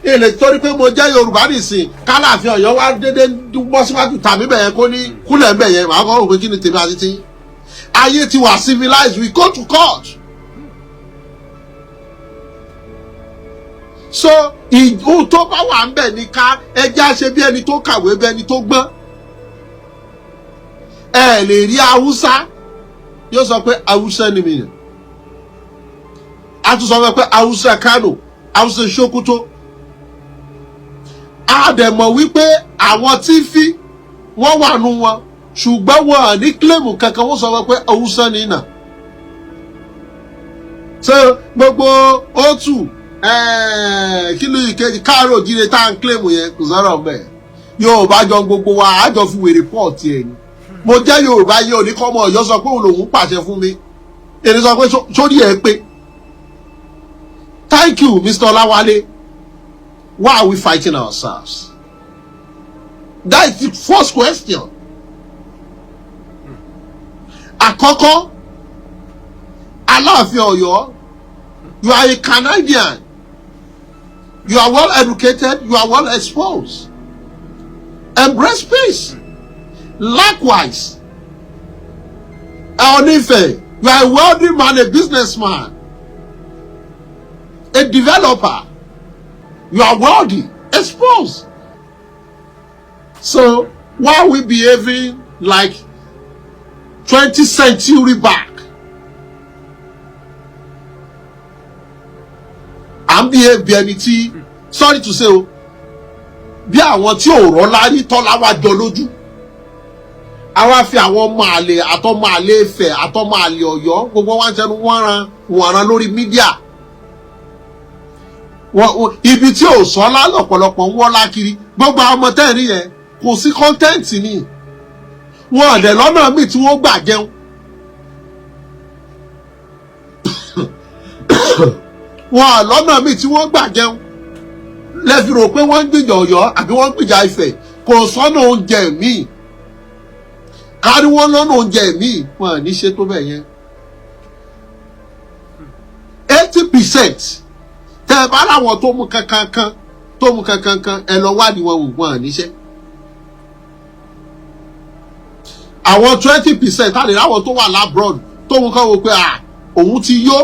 Ilé torí pé mo jẹ́ Yorùbá nìsín, kálàfin Ọ̀yọ́ wá dédé bọ́ síwájú tàbí bẹ̀yẹn, kó ní kúlẹ̀ ń bẹ̀yẹn, màá kọ́ òpin. Kí ni tèmi àti tí ayé ti wà civilized? We go to court. So ìhun tó bá wà ń bẹ̀ ní ká ẹjẹ́ á ṣe bí ẹni tó kàwé, bí ẹni tó gbọ́n. Ẹ lè rí Haúsá yóò sọ pé Haúsá ni mi yàn, a tún sọ pé Haúsá Kano, Haúsá Sokoto. A dẹ̀ mọ̀ wípé àwọn tí fi wọ́n wà nù wọn, ṣùgbọ́n wọn à ní claim kankan. Wọ́n sọ pé Haúsá ni nà. So gbogbo otu kí ló ìkejì káàárọ̀ òjíire tá à ń claim yẹn, kò sọ̀rọ̀ mẹ́. Yorùbá jọ gbogbo wa, àjọ fi wèrè pọ̀ tiẹ̀ ni. Mo jẹ́ Yorùbá yìí, ò ní kọ́ ọmọ Ọ̀yọ́ sọ pé òun lòún pàṣẹ fún mi. Èyí sọ pé sórí ẹ pé. Thank you, Mr. Olawale. Why are we fighting ourselves? That is the first question. Àkọ́kọ́, Aláàfin Ọ̀yọ́, you are a Canadian. You are well educated, you are well exposed. Embrace peace. Likewise, Ọọ̀ni Ifẹ̀, you are a wealthy man, a businessman, a developer. You are wealthy, exposed. So why are we behaving like 20th century back? À ń behave bí ẹni tí, sorry to say o, bí àwọn tí ò rọ́lá rí tọ́lá wá jọ lójú. Àwa fi àwọn ọmọ àlè, àtọmọ àlè Ifẹ̀, àtọmọ àlè Ọ̀yọ́, gbogbo wa ń tẹnu wọ́nran wọ̀nran lórí media. Ibi tí ò sọ́lá lọ́pọ̀lọpọ̀ ń wọ́lá kiri. Gbogbo àwọn ọmọ tẹ́ẹ̀rí yẹn, kò sí content ni wọn ọ̀dẹ̀ lọ́nà míì tí wọ́n gbà jẹun. Wọn lọ́nà míì tí wọ́n gbà jẹun lẹ́fi rò pé wọ́n ń gbìjà Ọ̀yọ́ àbí wọ́n ń gbìjà Ifẹ̀. Kò sọ́nà oúnjẹ míì kárí wọn lọ́nà oúnjẹ míì, wọn à ní ṣe tó bẹ̀ yẹn. 80% tẹ́ ẹ bá láwọn tó mú kankankan, tó mú kankankan, ẹ lọ wádìí wọn wò, wọn à níṣẹ́. Àwọn 20% á lè láwọn tó wà l'abroad tó mú kán wo pé à òun ti yó,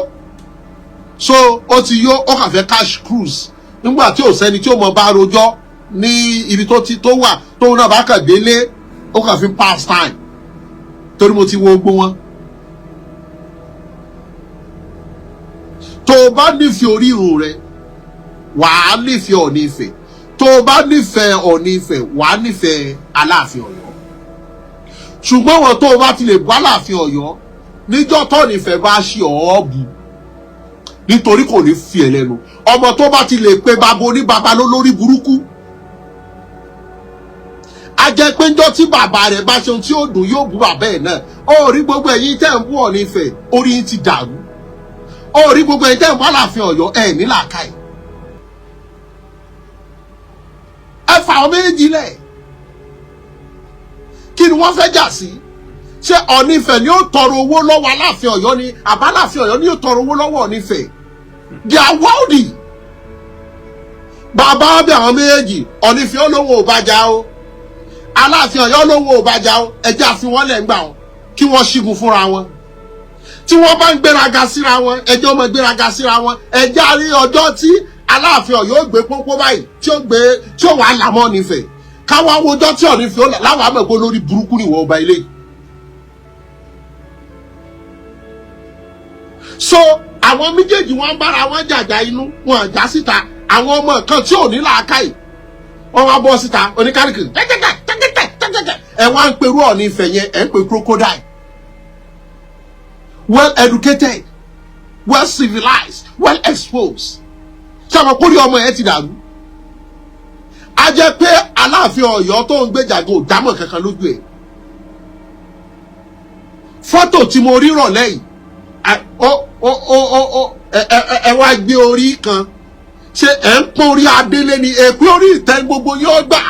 so ó ti yó, ó kàn fẹ́ cash cruise nígbà tí ò sẹ́ni tí ó mọ bá rojọ́ ní ibi tó ti tó wà, tóun náà bá kàn délé, ó kàn fi pass time, torí mo ti wo gbogbo wọn. Tó o bá nífẹ̀ẹ́ orírun rẹ, wàá nífẹ̀ẹ́ Ọọ̀ni Ifẹ̀. Tó o bá nífẹ̀ẹ́ Ọọ̀ni Ifẹ̀, wàá nífẹ̀ẹ́ Aláàfin Ọ̀yọ́. Ṣùgbọ́n wọn tó o bá ti lè bá Aláàfin Ọ̀yọ́ níjọ́ tọ́ọ̀nì Ifẹ̀ bá ṣe ọ́ bu, nítorí kò ní fi ẹ̀ lẹ́nu. Ọmọ tó bá ti lè pe bàbá oníbàbá ló lórí burúkú, a jẹ́ pé ńjọ́ tí bàbá rẹ̀ bá ṣe ohun tí ó dùn, yóò bú bàbá ẹ̀ náà. Ó rí gbogbo ẹ̀yin tẹ́ ń bú Ọọ̀ni Ifẹ̀, orí yín ti dàrú. Ó rí gbogbo ẹ̀yin tẹ́ ń bú Aláàfin Ọ̀yọ́, ẹ̀ ní làákàyè. Ẹ fà ọ́ méjì lẹ̀, kí ni wọ́n fẹ́ jà sí? Ṣé Ọọ̀ni Ifẹ̀ ni ó tọrọ owó lọ́wọ́ Aláàfin Ọ̀yọ́ ni, àbá Aláàfin Ọ̀yọ́ ni ó tọrọ owó lọ́wọ́ Ọọ̀ni Ifẹ̀? They are wealthy. Bàbá bí àwọn méjèèjì, Ọọ̀ni Ifẹ̀ olówó ò bá jà o, Aláàfin Ọ̀yọ́ olówó ò bá jà o, ẹjẹ́ àfi wọ́n lẹ̀ ń gbà wọn kí wọ́n ṣígun fúnra wọn. Tí wọ́n bá ń gbéraga síra wọn, ẹjọ́ ọmọ gbéraga síra wọn. Ẹjẹ́ àrí ọjọ́ tí Aláàfin Ọ̀yọ́ ó gbé pópó báyìí, tí ó gbé tí ó wà á làmọ́ Ọọ̀ni Ifẹ̀, káwá wojọ́ tí Ọọ̀ni Ifẹ̀ ó là láwọn àmọ̀ pé olórí burúkú ni ìwọ ọba ilé yìí. So àwọn méjèèjì wọn bára wọn jàjà inú wọn àjà síta. Àwọn ọmọ kan tí ò ní làákàyè wọn wá bọ́ síta oníkálukú tẹ́tẹ́tẹ́ tẹ́tẹ́tẹ́ tẹ́tẹ́tẹ́. Ẹ wá ń perú Ọọ̀ni Ifẹ̀ yẹn, ẹ ń pe crocodile. Well educated, well civilized, well exposed. Ṣé àwọn kórìí ọmọ yẹn ti dàrú? A jẹ́ pé Aláàfin Ọ̀yọ́ tó ń gbèjà gan ò dámọ̀ kankan lójú ẹ̀. Fọ́tò tí mo rí rọ̀lẹ́ yìí, ó ó ó ó ó ẹ ẹ ẹ wá gbé orí kan, ṣé ẹ ń pọ́n orí adélé ni? Èpè orí ìtẹ́ gbogbo yóò gbà,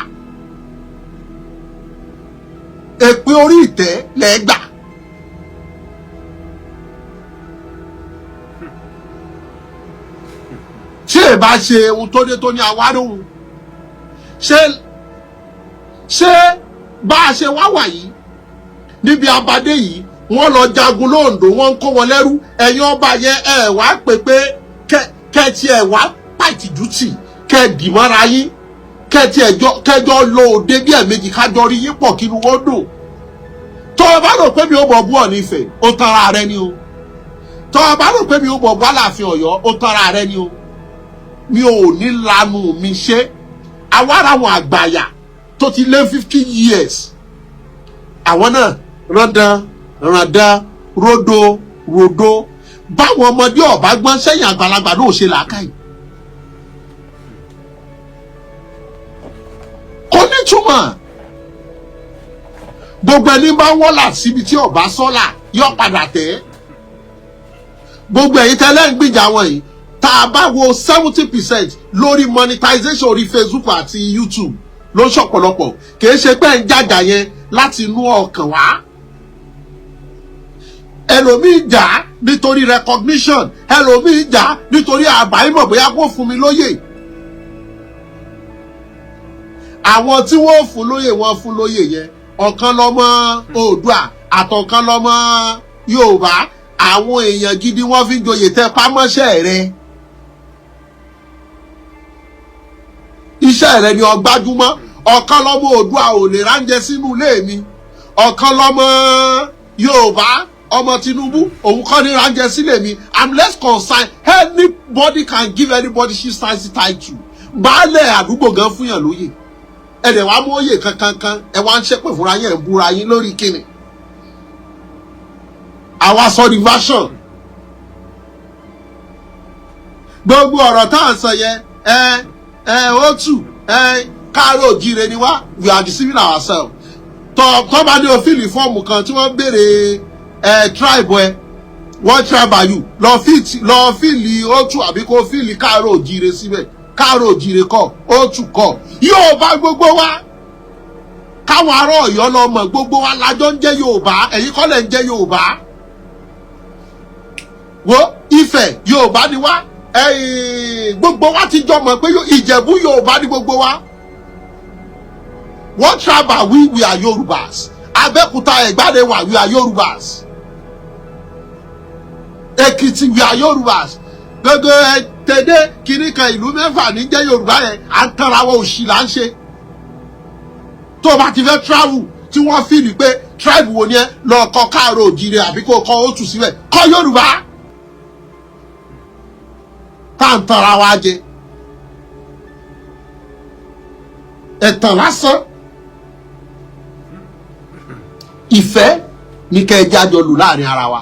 èpè orí ìtẹ́ lẹ́ gbà. Ṣé ẹ bá ṣe ohun tó dé tó ní awáròhun, ṣé bá a ṣe wá wà yìí níbi abadé yìí, wọ́n lọ jagun lóńdó, wọ́n ń kó wọn lẹ́rú. Ẹ̀yin ọba yẹn, ẹ wá pè pé kẹ́ẹ̀tì ẹ̀ wá pàtìjú tì, kẹ́ẹ̀ dì mọ́ra yín, kẹ́ẹ̀tì ẹ̀jọ́ kẹjọ lọ òde bí ẹ̀mejì, kájọ rí yín pọ̀ kí inú wọn dùn. Tó o bá rò pé mi ò bọ̀ bú Ọọ̀ni Ifẹ̀, ó tanra rẹ ni o. Tó o bá rò pé mi ò bọ̀ bú Aláàfin Ọ̀yọ́, ó tanra rẹ ni o. Mi ò ní lanu mi ṣe. Àwa ara àwọn àgbàyà tó ti lé 50 years, àwọn náà rándan rándan, rodo rodo. Báwọn ọmọdé ọba gbọ́n sẹ́yìn, àgbàlagbà náà ò ṣe làákàyè, kò nítumọ̀. Gbogbo ẹni bá wọ́là síbi tí ọba sọ́là yọ padà tẹ́. Gbogbo ẹ̀yin tẹ́lẹ̀ ń gbìjà wọn yìí, tá a bá wo 70% lórí monetization orí Facebook àti YouTube ló ń ṣọ̀pọ̀lọpọ̀, kìí ṣe pé ń jàjà yẹn láti inú ọkàn wá. Ẹlòmíì jà nítorí recognition, ẹlòmíì jà nítorí àbáyímọ̀ bóyá kó fún mi lóyè. Àwọn tí wọ́n fún lóyè, wọ́n fún lóyè yẹn, ọ̀kan lọ́mọ Oòduà àtọ̀kan lọ́mọ Yorùbá, àwọn èèyàn gidi wọ́n fi ń joyè. Tẹ pámọ́ṣẹ́ rẹ, iṣẹ́ rẹ ni ọgbájúmọ́. Ọ̀kan lọ́mọ Oòduà ò lè ránjẹ sínú ilé mi, ọ̀kan lọ́mọ Yorùbá, ọmọ Tinubu, òun kọ́ ní ránjẹ sílé mi. I'm less concerned. Anybody can give anybody chieftaincy title. Baálẹ̀ àdúgbò gan fún yàn lóyè, ẹ dẹ̀ wá mú òye kankankan, ẹ wá ń ṣépè fúnra yẹn, ń búra yín lórí kíni? Àwa sọ di version. Gbogbo ọ̀rọ̀ tá à ń sọ yẹn, ẹ ẹ ó tù ẹ káàárọ̀ òjíire ni wá. We are deceiving ourselves. Tọ́ bá ní o fill form kan tí wọ́n béèrè ẹ tribe ẹ, what tribe are you, lọ fill ó tù àbí kó fill káàárọ̀ òjíire síbẹ̀. Káàárọ̀ òjíire kọ́, ó tù kọ́, yóò bá gbogbo wa. Káwọn ará Ọ̀yọ́ lọ mọ̀, gbogbo wa lájọ ń jẹ́ Yorùbá. Ẹ̀yin kọ́ lẹ̀ ń jẹ́ Yorùbá. Wo Ifẹ̀, Yorùbá ni wá. Ẹ̀yin gbogbo wa ti jọ mọ̀ pé Ìjẹ̀bú, Yorùbá ni gbogbo wa. What tribe are we? We are Yorùbás. Abẹ́òkúta, Ẹ̀gbádẹ́wà, we are Yorùbás. Èkìtì, we are Yorùbás. Gbogbo ẹ tẹ̀dé kìíní kan, ìlú mẹ́fà ní jẹ́ Yorùbá yẹn. À ń tanra wa, òṣì là ń ṣe. Tó o bá ti fẹ́ travel, tí wọ́n fill pé tribe wo ni ẹ, lọ kọ káàárọ̀ òjìrè àbí kó kọ òtù síbẹ̀, kọ Yorùbá. Tá à ń tanra wa jẹ, ẹ̀tàn lásán. Ìfẹ́ ní kẹ́ ẹ jájọ lù láàrin ara wa.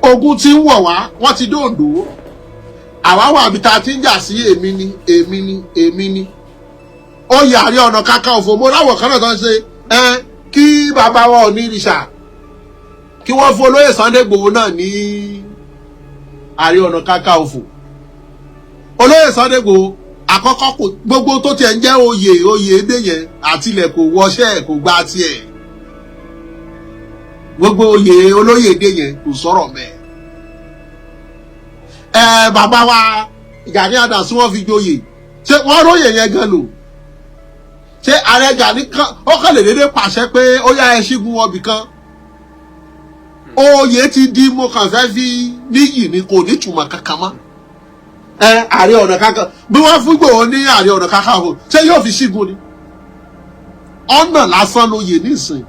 Ogun tí ń wọ̀ wá, wọ́n ti dóńdó. Àwa wà bí ta ti ń jà sí èmi ni, èmi ni, èmi ni. Oyè Ààrẹ Ọ̀nà Kakanfò, mo láwọn kan náà tó ń ṣe ẹ kí bàbá wa ò ní ìrìṣà, kí wọ́n fún olóyè Sunday Igboho náà ní Ààrẹ Ọ̀nà Kakanfò. Olóyè Sunday Igboho àkọ́kọ́, kò gbogbo tó tiẹ̀ ń jẹ́ oyè oyè èdè yẹn àtilẹ̀, kò wọṣẹ́, kò gba tiẹ̀. Gbogbo oyè olóyè èdè yẹn, kò sọ̀rọ̀ mẹ́ ẹ. Bàbá wa Gani Adams, wọ́n fi joyè, ṣé wọ́n róyè yẹn gan lò? Ṣé ààrẹ Gani kan ó kàn lè dédé pàṣẹ pé ó yá, ẹ ṣígun wọn bìkan? Oyè ti di mo kàn fẹ́ fi níyì ni, kò ní ìtumọ̀ kankan mọ́. Ẹ Ààrẹ Ọ̀nà Kakanfò, bí wọ́n fún Ìgbòho ní Ààrẹ Ọ̀nà Kakanfò, ṣé yóò fi ṣígun ni? Ọ̀nà lásán lóye nísìn.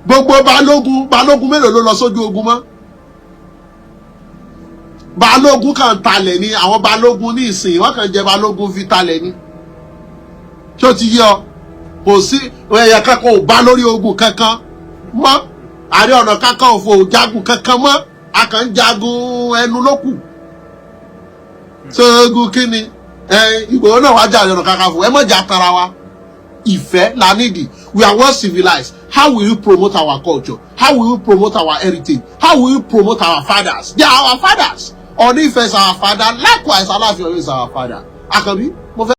Gbogbo balógun, balógun mélòó ló lọ sójú ogun mọ́? Balógun kan talẹ̀ ni. Àwọn balógun ní ìsìn, wọ́n kàn jẹ́ balógun fi talẹ̀ ni. Ṣó ti yé ọ? Kò sí ẹ̀yà kankan ò bá lórí ogun kankan mọ́. Ààrẹ Ọ̀nà Kakanfò ò jagun kankan mọ́, a kàn ń jagun ẹnu ló kù. Ṣóògùn kí ni ẹ? Ìgbòho náà wá jà Ààrẹ Ọ̀nà Kakanfò. Ẹ mọ̀ jà tara wa. Ìfẹ́ la nídìí. We are well civilized. How will you promote our culture? How will you promote our heritage? How will you promote our fathers? They are our fathers. Ooni Ife is our father. Likewise, Alaafin Oyo is our father. Àkànbí,